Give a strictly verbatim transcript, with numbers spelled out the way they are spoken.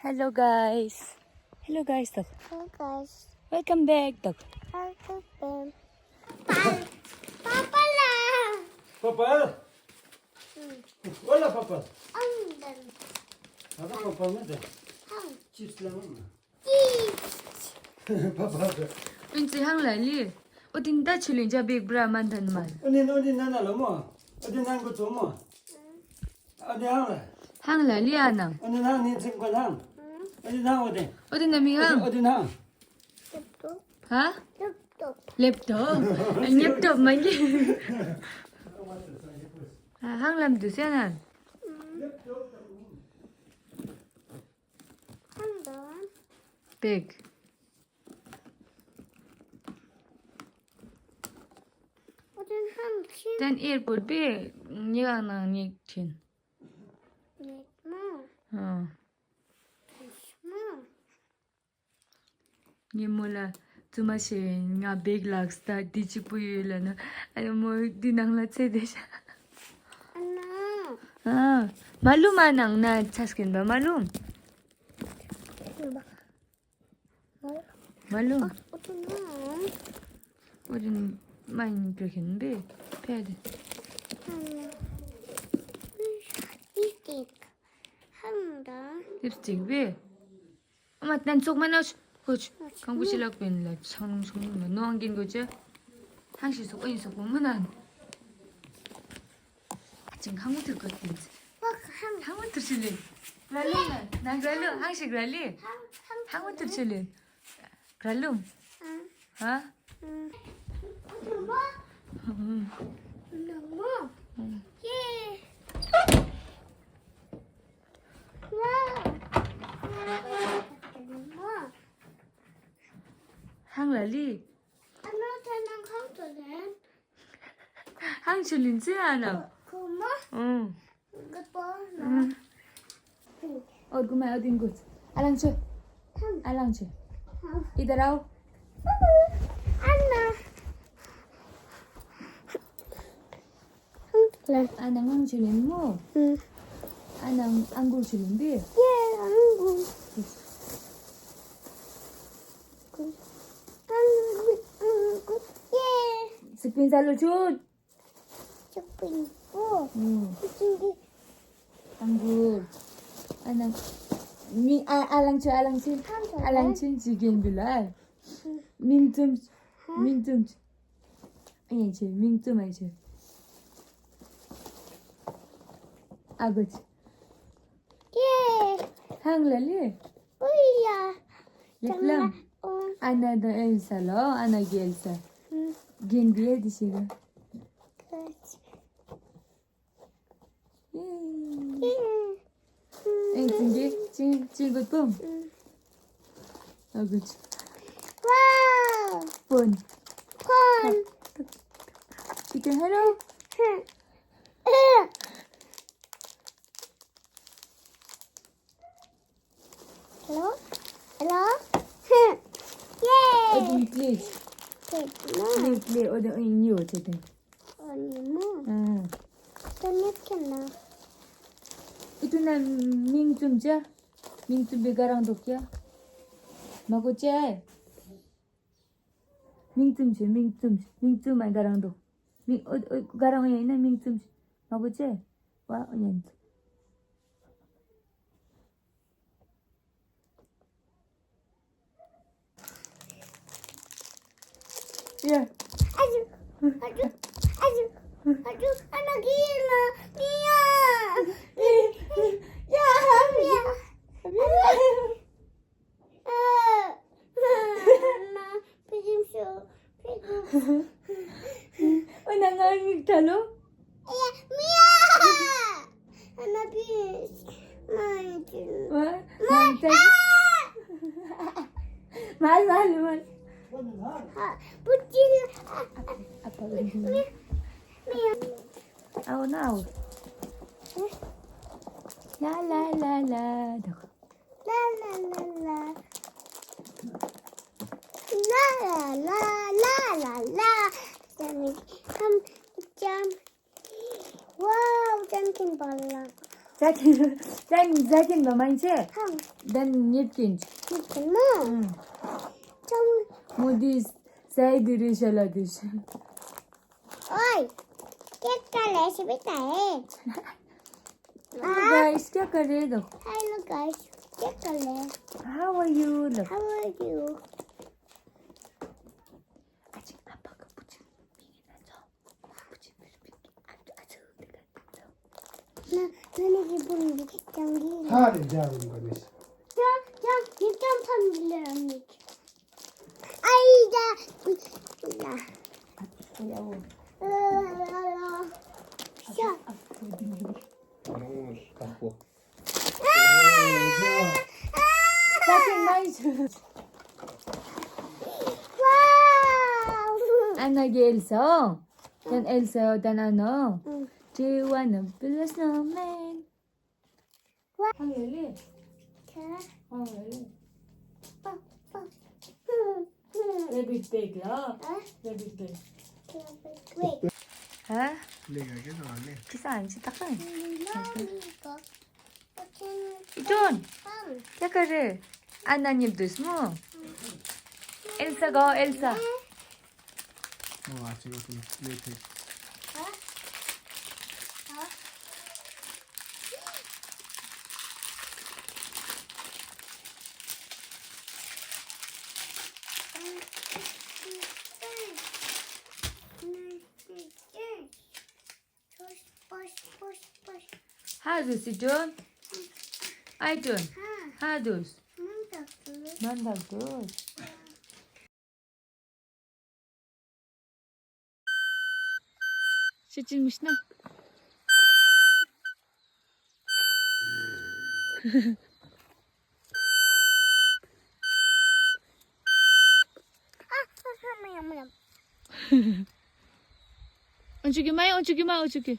Hello guys. Hello guys. Look. Hello guys. Welcome back. Look. Welcome back. Papa. Papa. Hola papa. Papa papa. Chips la mama. Chips. Papa. ཨིན་ཙི་ཧང་ལ་ལི། ཨོ་ཏིན་ད་ཆི་ལིན་ཇ་བིག་བྲ་མན་ཐན་མན། ཨོ་ནི་ཨོ་ནི་ན་ན་ལ་མོ། ཨོ་ཏིན་ཧང་གོ་ཚོ་མོ། ཨོ་ཏིན་ཧང་ལ། ཧང་ལ་ལི་ཨ་ནང་། ཨོ་ནི་ཧང་ནི་ཚིམ་གོ་ཧང་། ཨོ་ཏིན་ཧང་ཨོ་ཏིན། ཨོ་ཏིན་ན་མི་ཧང་། ཨོ་ཏིན་ཧང་། ཧ། ལེབ་ཏོབ། ལེབ་ཏོབ། ཉེབ་ཏོབ་མ་ཉེ། ཧང་ལམ་དུ་སེ་ན། ཧང་དང་། བེག་ཨོ་ཏན་ཧང་ཆིན། ཏན་ཨེར་པོར་བེ་ཉེ་གང་ནང་ཉེ་ཆིན། ཉེ་མོ། ཨ། ཉེ་མོ། ཉེ་མོ་ལ་བཙུན་མ་ཞེས་ང་བེག་ལགས་ད་འདི་གཅིག་པུ་ཡོད་ལ་ན་ཨ་མོ་འདི་ནང་ལ་ཚེ་བསྡད་ཤག་ཨ་ན། ཨ། མ་ལུམ་མ་ནང་ན་ཆ་སྐྱེན་པ་མ་ལུམ། མ་ལུམ། ཨོ་རིན་མ་ཡིན་པའི་ཁྱེད་འབད་ཕེ་རེ། ལིབ་སི་ཊིག་འབད། ཨ་མ་ཏན་ཙོག་མ་ན་ཤ་ཧོ་ཤ་གང་བུ་ཤི་ལག་པེན་ལ་ཆང་ལུང་ཆང་ལུང་མ་ནོ་ཨང་གིན་གོ་ཅ། ཧང་ཤི་སོག་ཨིན་སོག་མ་ན། ཨ་ཅིང་ཧང་མོ་ཐུར་གོ་ཏིན། ཧང་མོ་ཐུར་ཤི་ལེ། ར་ལུ་ན་ན་ར་ལུ་ཧང་ཤི་ར་ལེ། ཧང་མོ་ཐུར་ཤི་ལེ། ར་ལུ། ཧ། ཧང་ལ་ལི། ཨ་ནོ་ད་ནང་ཁང་དུ་ལེན། ཧང་ཆུ་ལིན་ཙི་ཨ་ནང་། ཁོ་མོ། ཨང་། གི་པོ་ན། ཨང་། ཨོ་གུ་མ་ཨོ་དིན་གུ། ཨ་ལང་ཆུ། ཨ་ལང་ཆུ། ཨི་དར་ཨའོ། ཨ་ན། ཨ་ན་ངང་ཆུ་ལིན་མོ། ཨ་ན་ཨང་གུར་ཆུ་ལིན་པི། ཡེ་ཨང་གུར། ཨང་གུར་ཡེ། སི་པིན་ས་ལོ་ཆུ། སི་པིན་པོ། ཨང་གུར། ཨ་ན། མི་ཨ་ཨ་ལང་ཆུ་ཨ་ལང་ཆུ། ཨ་ལང་ཆུ་ཅི་གིན་པི་ལ། མིང་ཙུམ། མིང་ཙུམ། ཨེ་ཆེ་མིང་ཙུམ་ཨེ་ཆེ། ཨ་གོ་ཆེ། ཧང་ལ་ལི། ཨུ་ཡ། ལི་ཀླམ། ཨ་ན་དང་ཨེལ་ས་ལོ་ཨ་ན་གི་ཨེལ་ས། གིན་བི་ཨེ་དི་ཤི་ག་ཨེ་ཙིང་གེ་ཅིང་ཅིང་གོ་པོམ། ཨ་གུ་ཅི། པོན། པོན། ཅི་ཀེན་ཧེ་ལོ། Hello? Hello? ཡེ། ཨོ་དིན་པི་ལིས། པི་ལིས་ནོ། པི་ལིས་པི་ལིས་ཨོ་དིན་ཨོ་ཡིན་ཉི་ཨོ་ཆེ་དེ། ཨོ་ཉི་མོ། ཨང་། ད་ནི་ཁྱེད་ན། ཨི་ཏུ་ན་མིང་ཙུམ་ཅ། མིང་ཙུམ་པའི་ག་རང་འདུག་ཅ། མ་གོ་ཅ། མིང་ཙུམ་ཆེ་མིང་ཙུམ་ཆེ་མིང་ཙུམ་མ་ག་རང་འདུག་མིང་ཨོ་ཨོ་ག་རང་ཡིན་ན་མིང་ཙུམ་ཆེ་མ་གོ་ཅ། ཝ་ཨོ་ཡིན། Yeah. Aju, aju, aju, aju, ana gila, Mia. Yeah. Mia. ཨོ་ན་ང་མིག་ད་ལོ། ཡ་མི་ཡ། ཨ་ན་པི། མ་ཡ་ཅི། ཝ། མ་ཡ་ད། མ་ལ་མ་ལ་མ་ལ། ཧ། པུ་ཅི་ལ། ཨ་ཨ་ཨ་པ་ལ་མི། མི་ཡ། ཨའོ་ན་ཨའོ། ལ་ལ་ལ་ལ་ད། ལ་ལ་ལ་ལ། ལ་ལ་ལ་ལ་ལ། ལྕམ་ལྕམ། ཝའོ། ལྕམ་ཀིན་པ་ལ། Sakin, sakin, sakin, mama, ince. Tamam. Dan yetkin. Yetkin mi? Hmm. Tamam. Modis, saygı rişaladısh. Oy, क्या कर रहे हैं? Hello guys, क्या कर रहे हैं? Hello guys, क्या कर रहे हैं? How are you? Look. How are you? Aç, apa kapıcı? Bingin aç. Kapıcı bir bingin. Aç, aç. Na, na ne ki bunu bir jangi. Hadi canım kardeş. Can, can, can tam biliyorum. Ay da. Da. Ya. Wow. Anna geldi. Sen Elsa, sen Anna. Hı. Do you wanna build a snowman? What? Hang on, Lily. Hang on, Lily. Rabbit bag, yeah? Huh? Rabbit bag. Rabbit bag. Huh? ले गया क्या सामान ले? किसान जी तक है? John, क्या कर रहे हैं? Anna, Elsa, go, Elsa. How does it doing? I doing. How does? Man doctor. Chicken mishna. Unchuki mai, unchuki mai, unchuki.